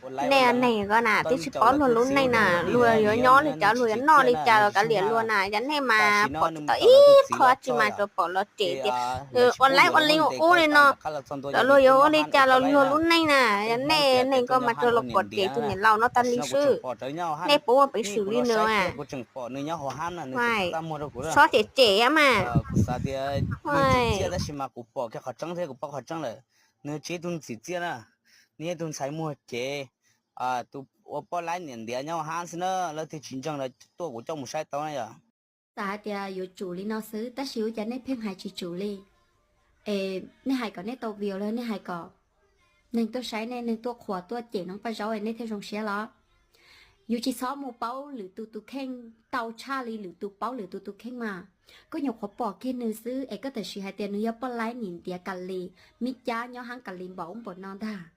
Nej neeg ko na twb tsis paub luag lub neej na, luag yuav nyob li cas, luag yuav noj li cas los kav liam luag na. Yog nej mas pom tsis tau ib qho tsi mas tsuas pom los cem tias ua laib ua li ua ub li no. Los luag yuav ua li cas los luag lub neej na. Yog nej neeg ko mas tsuas los pom cem tus niam laus no tag li xwb. Nej puas muaj peev xwm li nws a? Txhob cem cem mas. Nws tsis yog ib tug ntxim txiaj na, nws yog ib tug ntxhais muag cev, tus ua poj laib niam ntiav nyob hab xwb na, leej twg tsis ntseeg los tuaj kuv coj mus saib tau na yom. Xav hais tias yuav tsum li no xwb tab sis ua cas nej pheej hais tsis tsum li? Es nej hais kom nej tau view los nej hais kom neeg tuaj saib nej, neeg tuaj qhuas tuaj cem noob Paj Zaub es nej thiaj zoo siab los? Yus tsis txhob mus paub lwm tus tus kheej tau tshaj li lwm tus paub lwm tus tus kheej mas. Koj nyuam qhuav pom kiag nws xwb es koj tam sim hais tias nws yog poj laib niam ntiav Kalis, Mib Cab nyob hab Kalis npaum ub npaum no ntag.